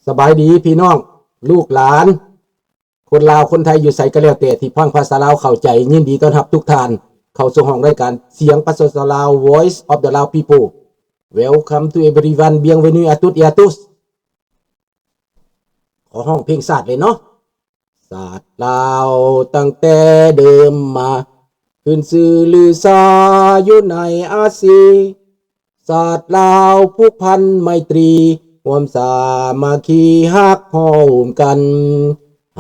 ສະບາຍດີພີ່ນ້ອງ ລູກຫຼານ ຄົນລາວຄົນໄທຢູ່ໃສກໍແລ້ວແຕ່ທີ່ຟັງພາສາລາວເຂົ້າໃຈ, ຍິນດີຕ້ອນຮັບທຸກທ່ານເຂົ້າສູ່ຫ້ອງລາຍການສຽງປະຊາຊົນລາວ Voice of the Lao People. Welcome to everyone, bienvenue à toutes et à tous. ຂໍຮ້ອງເພງຊາດເລີຍເນາະ. ຊາດລາວຕັ້ງແຕ່ເດີມມາ ຂຶ້ນຊື່ລືຊາຢູ່ໃນອາຊີ. ຊາດລາວຜູກພັນໄມຕຣີ ຮ່ວມສາມັກຄີຮັກຮ່ວມກັນ.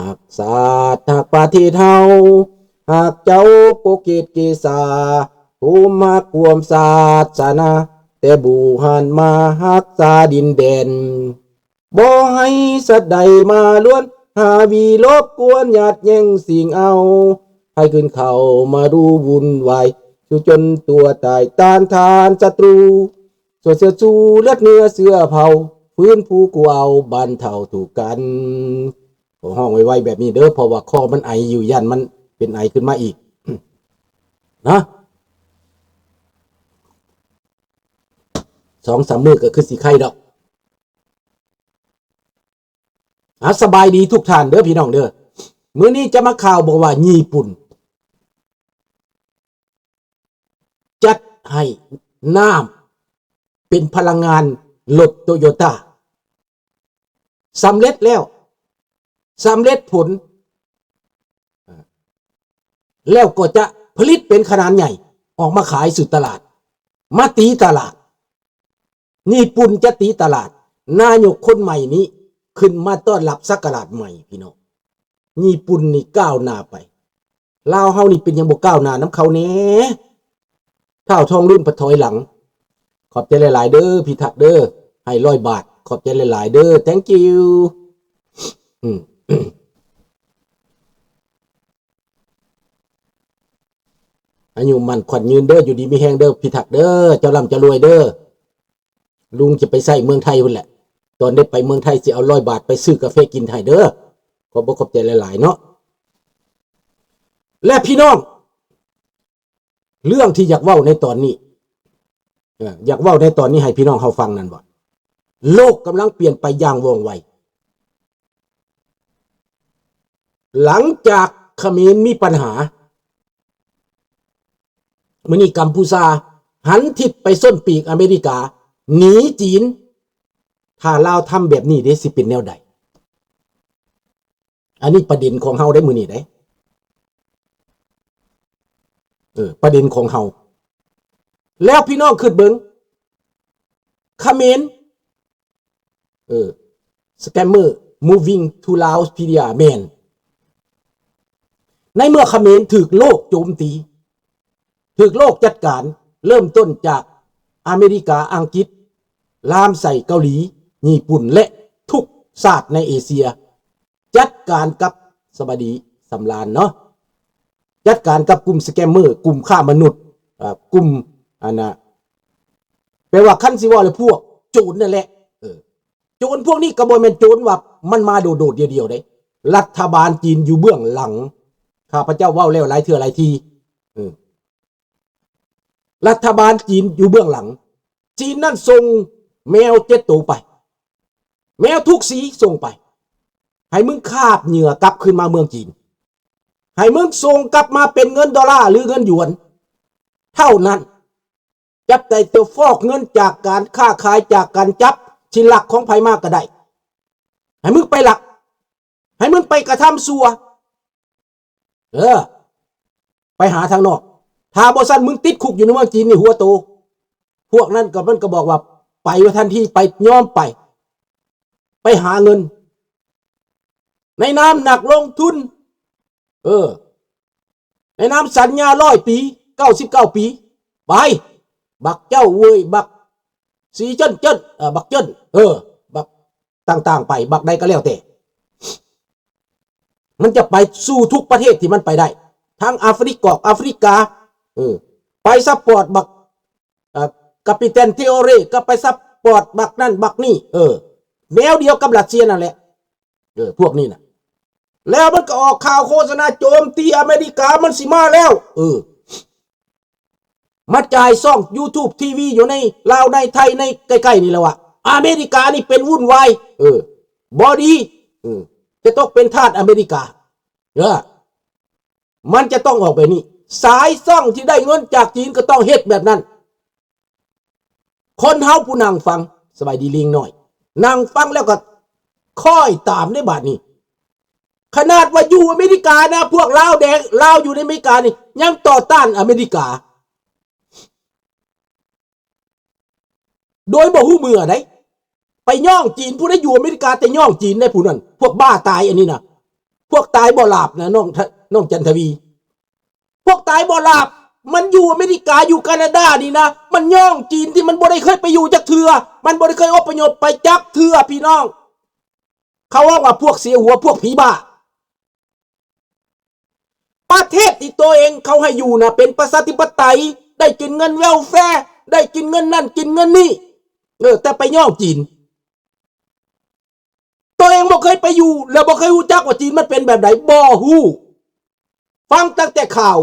ຮັກຊາດຮັກປະເທດເຮົາ ຮັກເຈົ້າໂປເກດເກສາ ໂຮມຮັກຮ່ວມສາສະໜາ ແຕ່ບູຮານມາຮັກສາດິນແດນ. ບໍ່ໃຫ້ສັດໃດມາລວນ ຫາວີລົບກວນ ຍາດແຍ່ງຊິງເອົາ ໃຫ້ຂຶ້ນເຂົ້າມາດູວຸ່ນວາຍ ສູ້ຈົນຕົວຕາຍ ຕ້ານທານສັດຕູ ສວນເສືອສູ້ເລືອດເນື້ອເຊື້ອເຜົ່າ ຟື້ນຟູກູ້ເອົາ ບັນເທົາທຸກກັນ. ຂໍຮ້ອງໄວໆແບບນີ້ເດີ ເພາະວ່າຄໍມັນໄອຢູ່ ຢ້ານມັນເປັນໄອຂຶ້ນມາອີກນະ. ສອງສາມມື້ກໍຄືຊິໄຄດອກ. ອາ ສະບາຍດີທຸກທ່ານເດີພີ່ນ້ອງເດີ. ມື້ນີ້ຈະມາຂ່າວບອກວ່າຍີ່ປຸ່ນຈັດໃຫ້ນ້ຳເປັນພະລັງງານລົດໂຕໂຍຕ້າ ສຳເລັດແລ້ວ ສຳເລັດຜົນ ແລ້ວກໍຈະຜະລິດເປັນຂະໜາດໃຫຍ່ ອອກມາຂາຍສູ່ຕະຫຼາດ ມາຕີຕະຫຼາດ. ຍີ່ປຸ່ນຈະຕີຕະຫຼາດ ນາຍົກຄົນໃໝ່ນີ້ຂຶ້ນມາຕ້ອນຮັບສັກກະລາດໃໝ່ພີ່ນ້ອງ. ຍີ່ປຸ່ນນີ້ກ້າວໜ້າໄປ ລາວເຮົານີ້ເປັນຫຍັງບໍ່ກ້າວໜ້ານຳເຂົາແດ່? ທ້າວທອງລຸນພັດຖອຍຫຼັງ. ຂອບໃຈຫຼາຍໆເດີ ພິທັກເດີ ໃຫ້ຮ້ອຍບາດ ຂອບໃຈຫຼາຍໆເດີ thank you. ອາຍຸໝັ້ນຂວັນຍືນເດີ ຢູ່ດີມີແຮງເດີ ພິທັກເດີ ເຈົ້າລ່ຳເຈົ້າລວຍເດີ. ລຸງຈະໄປໃຊ້ເມືອງໄທພຸ້ນແຫຼະ ຕອນໄດ້ໄປເມືອງໄທຊິເອົາຮ້ອຍບາດໄປຊື້ກາເຟກິນໃຫ້ເດີ. ຂອບອົກຂອບໃຈຫຼາຍໆເນາະ. ແລະພີ່ນ້ອງ ເລື່ອງທີ່ຢາກເວົ້າໃນຕອນນີ້ ເອີ ຢາກເວົ້າໃນຕອນນີ້ໃຫ້ພີ່ນ້ອງເຮົາຟັງນັ້ນວ່າ ໂລກກຳລັງປ່ຽນໄປຢ່າງວ່ອງໄວ. ຫຼັງຈາກຂະເໝນມີບັນຫາ ມື້ນີ້ກຳພູຊາຫັນທິດໄປສົ້ນປີກອາເມລິກາ ໜີຈີນ. ຖ້າລາວທຳແບບນີ້ເດ ຊິເປັນແນວໃດ? ອັນນີ້ປະເດັນຂອງເຮົາເດ້ ມື້ນີ້ເດ້ ເອີ ປະເດັນຂອງເຮົາ. ແລ້ວພີ່ນ້ອງຄິດເບິ່ງ ຂະເໝນ ເອີ scammer moving to Laos ພີດີອາ ແມ່ນ ໃນເມື່ອຂະເໝນຖືກໂລກໂຈມຕີ ຖືກໂລກຈັດການ ເລີ່ມຕົ້ນຈາກອາເມລິກາ, ອັງກິດ, ລາມໃສ່ເກົາຫຼີ, ຍີ່ປຸ່ນ ແລະ ທຸກຊາດໃນເອເຊຍ ຈັດການກັບ ສະບາຍດີ ສຳລານເນາະ ຈັດການກັບກຸ່ມ scammer ກຸ່ມຄ້າມະນຸດ ເອີ ກຸ່ມ ອັນນ່າ ແປວ່າຄັນຊິເວົ້າແລ້ວພວກໂຈນນັ້ນແຫຼະ ເອີ ໂຈນພວກນີ້ກໍບໍ່ແມ່ນໂຈນວ່າມັນມາໂດດໆດຽວໆເດ້ ລັດຖະບານຈີນຢູ່ເບື້ອງຫຼັງ ຂ້າພະເຈົ້າເວົ້າແລ້ວຫຼາຍເທື່ອຫຼາຍທີ ເອີ ລັດຖະບານຈີນຢູ່ເບື້ອງຫຼັງ ຈີນນັ້ນສົ່ງແມວເຈັດໂຕໄປ ແມວທຸກສີສົ່ງໄປ ໃຫ້ມຶງຄາບເຫຍື່ອກັບຄືນມາເມືອງຈີນ ໃຫ້ມຶງສົ່ງກັບມາເປັນເງິນໂດລາ ຫຼື ເງິນຢວນເທົ່ານັ້ນ ຈັບໄດ້ແຕ່ຟອກເງິນຈາກການຄ້າຂາຍ ຈາກການຈັບທີ່ລັກຂອງໃຜມາກໍໄດ້ ໃຫ້ມຶງໄປລັກ ໃຫ້ມຶງໄປກະທຳຊົ່ວ ເອີ ໄປຫາທາງນອກ ຖ້າບໍ່ຊັ້ນມຶງຕິດຄຸກຢູ່ໃນເມືອງຈີນນີ້ຫົວໂຕ. ພວກນັ້ນກໍ ມັນກໍບອກວ່າໄປວ່າທັນທີ ໄປ ຍອມໄປ ໄປຫາເງິນ ໃນນາມນັກລົງທຶນ ເອີ ໃນນາມສັນຍາຮ້ອຍປີ ເກົ້າສິບເກົ້າປີ ໄປ ບັກເຈົ້າເວີຍ ບັກສີເຈິນເຈິນ ເອີ ບັກເຈິນ ເອີ ບັກຕ່າງໆໄປ ບັກໃດກໍແລ້ວແຕ່ ມັນຈະໄປສູ່ທຸກປະເທດທີ່ມັນໄປໄດ້ ທັງອາຟຣິກອກອາຟຣິກາ ເອີ ໄປຊັບພອດບັກ ເອີ ກາປິແຕນເທໂອເຣ ກໍໄປຊັບພອດບັກນັ້ນບັກນີ້ ເອີ ແນວດຽວກັບຣັດເຊຍນັ້ນແຫຼະ ເອີ ພວກນີ້ນະ ແລ້ວມັນກໍອອກຂ່າວໂຄສະນາໂຈມຕີອາເມລິກາ ມັນຊິມາແລ້ວ ເອີ ມາຈ່າຍຊ່ອງຢູທູບ ທີວີ ຢູ່ໃນລາວ ໃນໄທ ໃນໃກ້ໆນີ້ແຫຼະວ່າ ອາເມລິການີ້ເປັນວຸ່ນວາຍ ເອີ ບໍ່ດີ ເອີ ຈະຕົກເປັນທາດອາເມລິກາ ເອີ ມັນຈະຕ້ອງອອກແບບນີ້ ສາຍຊ່ອງທີ່ໄດ້ເງິນຈາກຈີນກໍຕ້ອງເຮັດແບບນັ້ນ. ຄົນເຮົາຜູ້ນັ່ງຟັງ ສະບາຍດີລີງນ້ອຍ ນັ່ງຟັງແລ້ວກໍຄ້ອຍຕາມເດ້ບາດນີ້. ຂະໜາດວ່າຢູ່ອາເມລິການະ ພວກລາວແດງ ລາວຢູ່ໃນອາເມລິການີ້ ຍັງຕໍ່ຕ້ານອາເມລິກາ ໂດຍບໍ່ຮູ້ເມື່ອໃດ. ໄປຍ້ອງຈີນ ຜູ້ໃດຢູ່ອາເມລິກາແຕ່ຍ້ອງຈີນໃດ໋ ຜູ້ນັ້ນ ພວກບ້າຕາຍອັນນີ້ນະ ພວກຕາຍບໍ່ຫຼາບນະ ນ້ອງ ນ້ອງຈັນທະວີ ພວກຕາຍບໍ່ຫຼາບ ມັນຢູ່ອາເມລິກາ ຢູ່ການາດານີ້ນະ ມັນຍ້ອງຈີນທີ່ມັນບໍ່ໄດ້ເຄີຍໄປຢູ່ຈັກເທື່ອ ມັນບໍ່ໄດ້ເຄີຍອົບພະຍົບໄປຈັກເທື່ອ ພີ່ນ້ອງ. ເຂົາເວົ້າວ່າພວກເສຍຫົວ ພວກຜີບ້າ. ປະເທດທີ່ໂຕເອງເຂົາໃຫ້ຢູ່ນະ ເປັນປະຊາທິປະໄຕ ໄດ້ກິນເງິນເວລແຟ ໄດ້ກິນເງິນນັ້ນກິນເງິນນີ້ ເອີ ແຕ່ໄປຍ້ອງຈີນ. ໂຕເອງບໍ່ເຄີຍໄປຢູ່ ແລະ ບໍ່ເຄີຍຮູ້ຈັກວ່າຈີນມັນເປັນແບບໃດ ບໍ່ຮູ້. ຟັງຕັ້ງແຕ່ຂ່າວ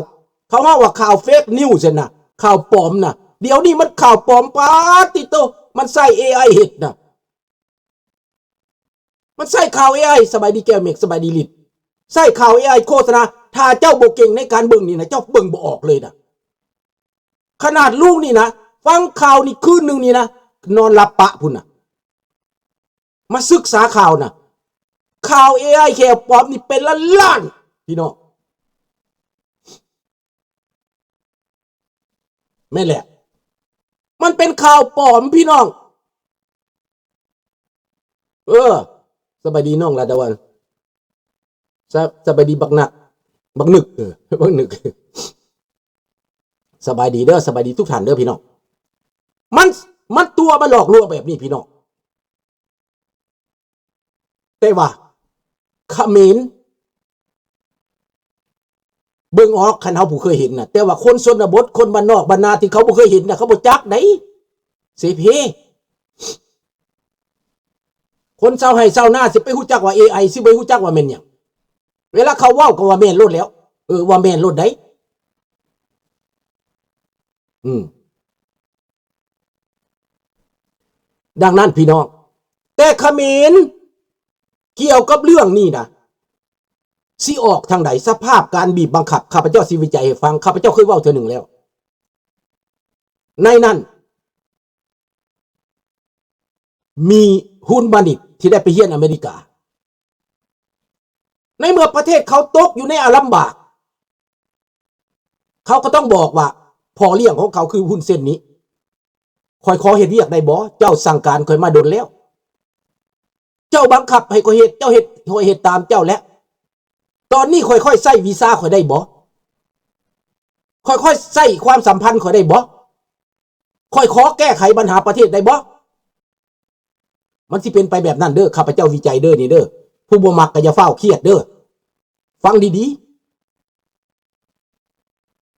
ເຂົາເວົ້າວ່າຂ່າວເຟກນິວສ໌ຫັ້ນນະ ຂ່າວປອມນະ. ດຽວນີ້ມັນຂ່າວປອມ ປາດຕິໂຕ ມັນໃຊ້ເອໄອເຮັດນະ ມັນໃຊ້ຂ່າວເອໄອ. ສະບາຍດີແກ້ວເມກ ສະບາຍດີລິດ ໃຊ້ຂ່າວເອໄອໂຄສະນາ. ຖ້າເຈົ້າບໍ່ເກັ່ງໃນການເບິ່ງນີ້ນະ ເຈົ້າເບິ່ງບໍ່ອອກເລີຍນະ. ຂະໜາດລຸງນີ້ນະ ຟັງຂ່າວນີ້ຄືນໜຶ່ງນີ້ນະ ນອນຫຼັບປະພຸ້ນນະ. ມາສຶກສາຂ່າວນະ ຂ່າວເອໄອແຄ່ປອມນີ້ເປັນລ້ານໆ ພີ່ນ້ອງ. ແມ່ນແຫຼະ ມັນເປັນຂ່າວປອມ ພີ່ນ້ອງ. ເອີ ສະບາຍດີນ້ອງລາດາວັນ ສະ ສະບາຍດີບັກນັກ ບັກນຶກ ເອີ ບັກນຶກ. ສະບາຍດີເດີ ສະບາຍດີທຸກທ່ານເດີພີ່ນ້ອງ. ມັນ ມັນຕົວະ ມັນຫຼອກລວງແບບນີ້ພີ່ນ້ອງ. ແຕ່ວ່າຂະເໝນເບິ່ງອອກ ຄັນເຮົາຜູ້ເຄີຍເຫັນນະ, ແຕ່ວ່າຄົນຊົນນະບົດ ຄົນບ້ານນອກບ້ານນາທີ່ເຂົາບໍ່ເຄີຍເຫັນນະ ເຂົາບໍ່ຈັກໃດ໋ ເສເພ. ຄົນຊາວໄຮ່ຊາວນາຊິໄປຮູ້ຈັກວ່າເອໄອ ຊິໄປຮູ້ຈັກວ່າແມ່ນຫຍັງ? ເວລາເຂົາເວົ້າກໍວ່າແມ່ນໂລດແລ້ວ. ເອີ ວ່າແມ່ນໂລດໃດ໋. ອືມ ດັ່ງນັ້ນພີ່ນ້ອງ ແຕ່ຂະເໝນກ່ຽວກັບເລື່ອງນີ້ນະ ຊິອອກທາງໃດ? ສະພາບການບີບບັງຄັບ ຂ້າພະເຈົ້າຊິວິໄຈໃຫ້ຟັງ. ຂ້າພະເຈົ້າເຄີຍເວົ້າເທື່ອໜຶ່ງແລ້ວ. ໃນນັ້ນ ມີຮຸນມານິດທີ່ໄດ້ໄປຮຽນອາເມລິກາ. ໃນເມື່ອປະເທດເຂົາຕົກຢູ່ໃນອາລຳບາກ ເຂົາກໍຕ້ອງບອກວ່າ ພໍ່ລ້ຽງຂອງເຂົາຄືຮຸນເຊັນນີ້ ຂ້ອຍຂໍເຮັດວຽກໄດ້ບໍ່? ເຈົ້າສັ່ງການຂ້ອຍມາດົນແລ້ວ. ເຈົ້າບັງຄັບໃຫ້ຂ້ອຍເຮັດ, ເຈົ້າເຮັດ, ຂ້ອຍເຮັດຕາມເຈົ້າແລ້ວ. ຕອນນີ້ຂ້ອຍຄ່ອຍໃຊ້ວີຊາຂ້ອຍໄດ້ບໍ່? ຂ້ອຍຄ່ອຍໃຊ້ຄວາມສຳພັນຂ້ອຍໄດ້ບໍ່? ຂ້ອຍຂໍແກ້ໄຂບັນຫາປະເທດໄດ້ບໍ່? ມັນຊິເປັນໄປແບບນັ້ນເດີ, ຂ້າພະເຈົ້າວິໄຈເດີນີ້ເດີ. ຜູ້ບໍ່ມັກກໍຢ່າຟ້າວຄຽດເດີ. ຟັງດີໆ.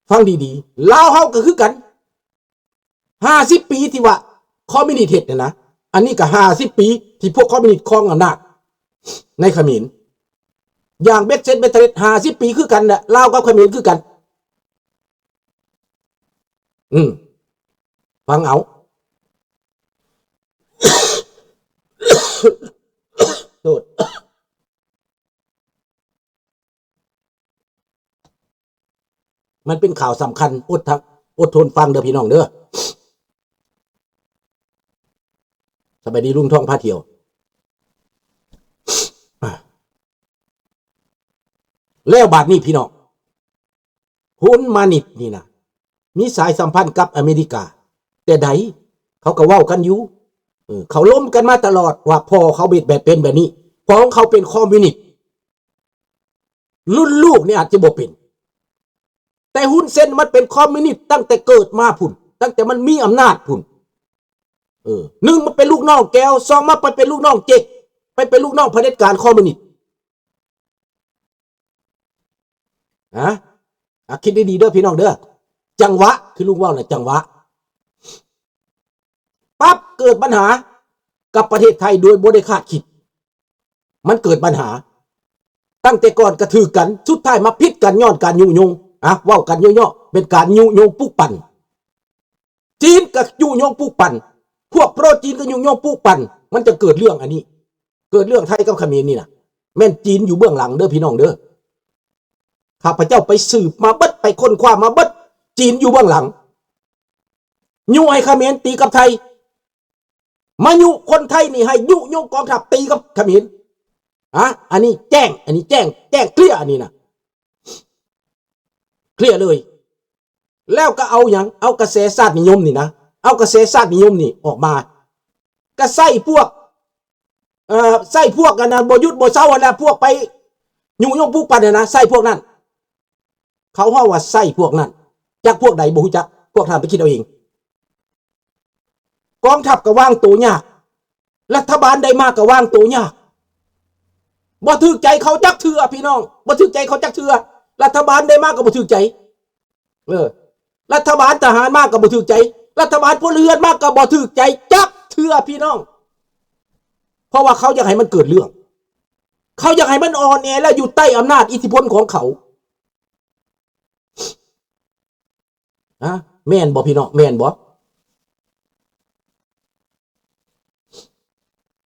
ຟັງດີໆ. ລາວເຮົາກໍຄືກັນ. ຫ້າສິບປີທີ່ວ່າຄອມມິວນິດເຮັດຫັ້ນນະ, ອັນນີ້ກໍຫ້າສິບປີທີ່ພວກຄອມມິວນິດຄອງອຳນາດໃນຂະເໝນ. ຢ່າງເບັດເສັດເບັດເທະເລັດ ຫ້າສິບປີຄືກັນແຫຼະ, ລາວກັບຂະເໝນຄືກັນ. ອືມ ຟັງເອົາ. ໂທດ. ມັນເປັນຂ່າວສຳຄັນ, ອົດທະ ອົດທົນຟັງເດີພີ່ນ້ອງເດີ. ສະບາຍດີລຸງທອງພາທ່ຽວ. ແລ້ວບາດນີ້ພີ່ນ້ອງ, ຮຸນມານິດນີ້ນະ ມີສາຍສຳພັນກັບອາເມລິກາແຕ່ໃດ, ເຂົາກໍເວົ້າກັນຢູ່. ເອີ ເຂົາລົມກັນມາຕະຫຼອດວ່າພໍ່ເຂົາເປັນແບບ ເປັນແບບນີ້, ພໍ່ຂອງເຂົາເປັນຄອມມິວນິດ. ລຸ້ນລູກນີ້ອາດຈະບໍ່ເປັນ, ແຕ່ຮຸນເຊັນມັນເປັນຄອມມິວນິດຕັ້ງແຕ່ເກີດມາພຸ້ນ, ຕັ້ງແຕ່ມັນມີອຳນາດພຸ້ນ. ເອີ ໜຶ່ງມາເປັນລູກນ້ອງແກວ, ສອງມາໄປເປັນລູກນ້ອງເຈັກ, ໄປເປັນລູກນ້ອງຜະເດັດການຄອມມິວນິດ. ຮະ ອາ ຄິດດີໆເດີພີ່ນ້ອງເດີ. ຈັງຫວະ ຄືລຸງເວົ້ານະ ຈັງຫວະ. ປັບ ເກີດບັນຫາກັບປະເທດໄທໂດຍບໍ່ໄດ້ຄາດຄິດ. ມັນເກີດບັນຫາ. ຕັ້ງແຕ່ກ່ອນກະຖືກກັນ, ສຸດທ້າຍມາຜິດກັນຍ້ອນການຍຸຍົງ. ອາ ເວົ້າກັນຫຍໍ້ໆ ເປັນການຍຸຍົງປຸກປັ່ນ. ຈີນກໍຍຸຍົງປຸກປັ່ນ, ພວກໂປຣຈີນກໍຍຸຍົງປຸກປັ່ນ, ມັນຈະເກີດເລື່ອງອັນນີ້. ເກີດເລື່ອງໄທກັບຂະເໝນນີ້ນະ ແມ່ນຈີນຢູ່ເບື້ອງຫຼັງເດີພີ່ນ້ອງເດີ. ຂ້າພະເຈົ້າໄປສືບມາເບິດ ໄປຄົ້ນຄວ້າມາເບິດ ຈີນຢູ່ເບື້ອງຫຼັງ ຍຸໃຫ້ຂະເໝນຕີກັບໄທ ມາຍຸຄົນໄທນີ້ໃຫ້ຍຸຍົງກອງທັບຕີກັບຂະເໝນ. ອາ ອັນນີ້ແຈ້ງ ອັນນີ້ແຈ້ງ ແຈ້ງເຄລຍ ອັນນີ້ນະ ເຄລຍເລີຍ. ແລ້ວກໍເອົາຫຍັງ? ເອົາກະແສຊາດນິຍົມນີ້ນະ ເອົາກະແສຊາດນິຍົມນີ້ອອກມາ ກໍໃຊ້ພວກ ເອີ ໃຊ້ພວກອັນນັ້ນບໍ່ຢຸດບໍ່ເຊົາຫັ້ນແຫຼະ ພວກໄປຍຸຍົງປຸກປັ່ນຫັ້ນນະ ໃຊ້ພວກນັ້ນ. ເຂົາເວົ້າວ່າໃຊ້ພວກນັ້ນ ຈັກພວກໃດບໍ່ຮູ້ຈັກ ພວກທ່ານໄປຄິດເອົາເອງ. ກອງທັບກໍວາງໂຕຍາກ ລັດຖະບານໃດມາກໍວາງໂຕຍາກ ບໍ່ຖືກໃຈເຂົາຈັກເທື່ອພີ່ນ້ອງ ບໍ່ຖືກໃຈເຂົາຈັກເທື່ອ. ລັດຖະບານໃດມາກໍບໍ່ຖືກໃຈ ເອີ ລັດຖະບານທະຫານມາກໍບໍ່ຖືກໃຈ ລັດຖະບານພົນລະເຮືອນມາກໍບໍ່ຖືກໃຈຈັກເທື່ອພີ່ນ້ອງ ເພາະວ່າເຂົາຢາກໃຫ້ມັນເກີດເລື່ອງ ເຂົາຢາກໃຫ້ມັນອ່ອນແອ ແລະ ຢູ່ໃຕ້ອຳນາດອິດທິພົນຂອງເຂົາ. ອາ ແມ່ນບໍ່ພີ່ນ້ອງ? ແມ່ນບໍ່?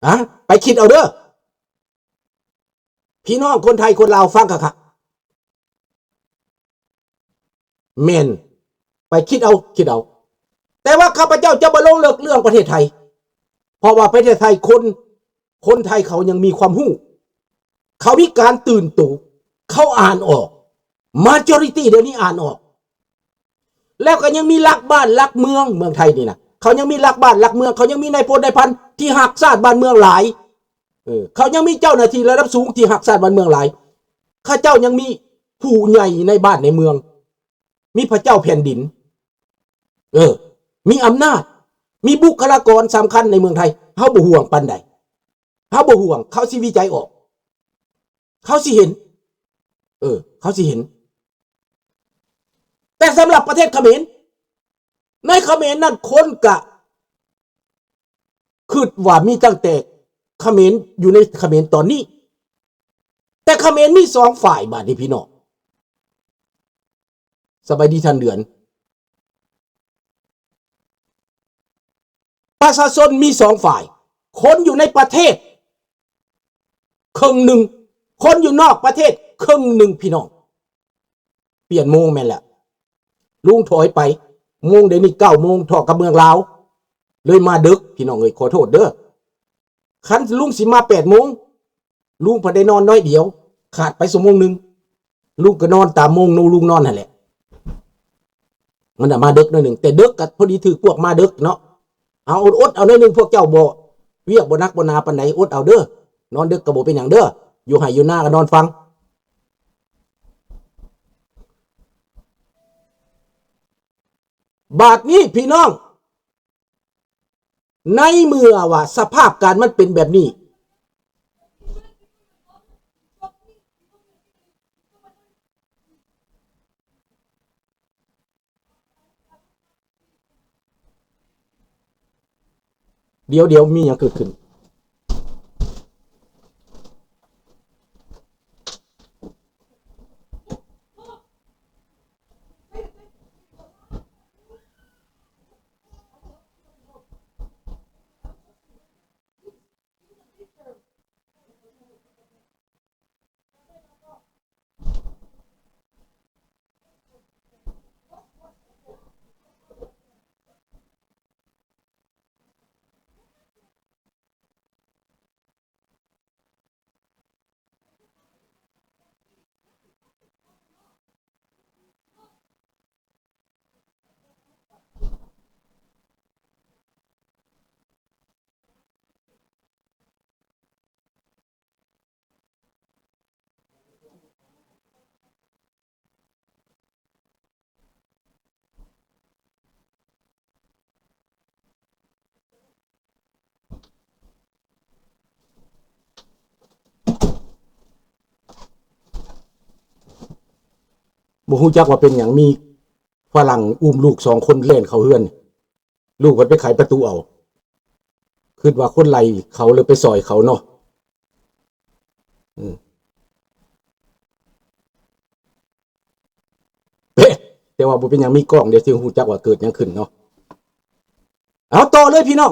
ອາ ໄປຄິດເອົາເດີ ພີ່ນ້ອງຄົນໄທຄົນລາວ ຟັງຄັກໆ. ແມ່ນ ໄປຄິດເອົາ ຄິດເອົາ. ແຕ່ວ່າຂ້າພະເຈົ້າຈະບໍ່ລົງເລິກເລື່ອງປະເທດໄທ ເພາະວ່າປະເທດໄທຄົນ ຄົນໄທເຂົາຍັງມີຄວາມຮູ້ ເຂົາມີການຕື່ນໂຕ ເຂົາອ່ານອອກ majority ດຽວນີ້ອ່ານອອກ. ແລ້ວກໍຍັງມີຫຼັກບ້ານຫຼັກເມືອງ ເມືອງໄທນີ້ນະ ເຂົາຍັງມີຫຼັກບ້ານຫຼັກເມືອງ ເຂົາຍັງມີນາຍພົນນາຍພັນທີ່ຮັກຊາດບ້ານເມືອງຫຼາຍ. ເອີ ເຂົາຍັງມີເຈົ້າໜ້າທີ່ລະດັບສູງທີ່ຮັກຊາດບ້ານເມືອງຫຼາຍ ເຂົາເຈົ້າຍັງມີຜູ້ໃຫຍ່ໃນບ້ານໃນເມືອງ ມີພະເຈົ້າແຜ່ນດິນ ເອີ ມີອຳນາດ ມີບຸກຄະລາກອນສຳຄັນໃນເມືອງໄທ ເຮົາບໍ່ຫ່ວງປານໃດ ເຮົາບໍ່ຫ່ວງ ເຂົາຊິວິໄຈອອກ ເຂົາຊິເຫັນ ເອີ ເຂົາຊິເຫັນ. ແຕ່ສຳລັບປະເທດຂະເໝນ ໃນຂະເໝນນັ້ນຄົນກະຄິດວ່າມີຕັ້ງແຕ່ຂະເໝນ ຢູ່ໃນຂະເໝນຕອນນີ້ ແຕ່ຂະເໝນມີສອງຝ່າຍບາດນີ້ພີ່ນ້ອງ. ສະບາຍດີທ່ານເດືອນ. ປະຊາຊົນມີສອງຝ່າຍ ຄົນຢູ່ໃນປະເທດເຄິ່ງໜຶ່ງ ຄົນຢູ່ນອກປະເທດເຄິ່ງໜຶ່ງພີ່ນ້ອງ. ປ່ຽນໂມງແມ່ນແຫຼະ ລຸງຖອຍໄປ ໂມງດຽວນີ້ເກົ້າໂມງເທົ່າກັບເມືອງລາວ ເລີຍມາເດິກ ພີ່ນ້ອງເອີຍ ຂໍໂທດເດີ. ຄັນລຸງຊິມາແປດໂມງ ລຸງພັດໄດ້ນອນໜ້ອຍດຽວ ຂາດໄປຊົ່ວໂມງໜຶ່ງ ລຸງກໍນອນຕາມໂມງລຸງນອນຫັ້ນແຫຼະ. ມັນນະມາເດິກໜ້ອຍໜຶ່ງ ແຕ່ເດິກກໍພໍດີຖືກພວກມາເດິກເນາະ. ເອົາ ອົດເອົາໜ້ອຍໜຶ່ງ ພວກເຈົ້າບໍ່ ວຽກບໍ່ໜັກບໍ່ໜາປານໃດ ອົດເອົາເດີ. ນອນເດິກກໍບໍ່ເປັນຫຍັງເດີ ຢູ່ໄຮ່ຢູ່ນາກໍນອນຟັງ. ບາດນີ້ພີ່ນ້ອງ ໃນເມື່ອວ່າສະພາບການມັນເປັນແບບນີ້ ດຽວໆ ມີຫຍັງເກີດຂຶ້ນ? ບໍ່ຮູ້ຈັກວ່າເປັນຫຍັງ ມີຝຣັ່ງອຸ້ມລູກສອງຄົນແລ່ນເຂົ້າເຮືອນ. ລູກເພິ່ນໄປໄຂປະຕູເອົາ ຄິດວ່າຄົນໄລ່ເຂົາ ເລີຍໄປຊ່ອຍເຂົາເນາະ. ອືມ ເອີ ແຕ່ວ່າບໍ່ເປັນຫຍັງ ມີກ້ອງ ດຽວຊິຮູ້ຈັກວ່າເກີດຫຍັງຂຶ້ນເນາະ. ເອົາ ຕໍ່ເລີຍພີ່ນ້ອງ.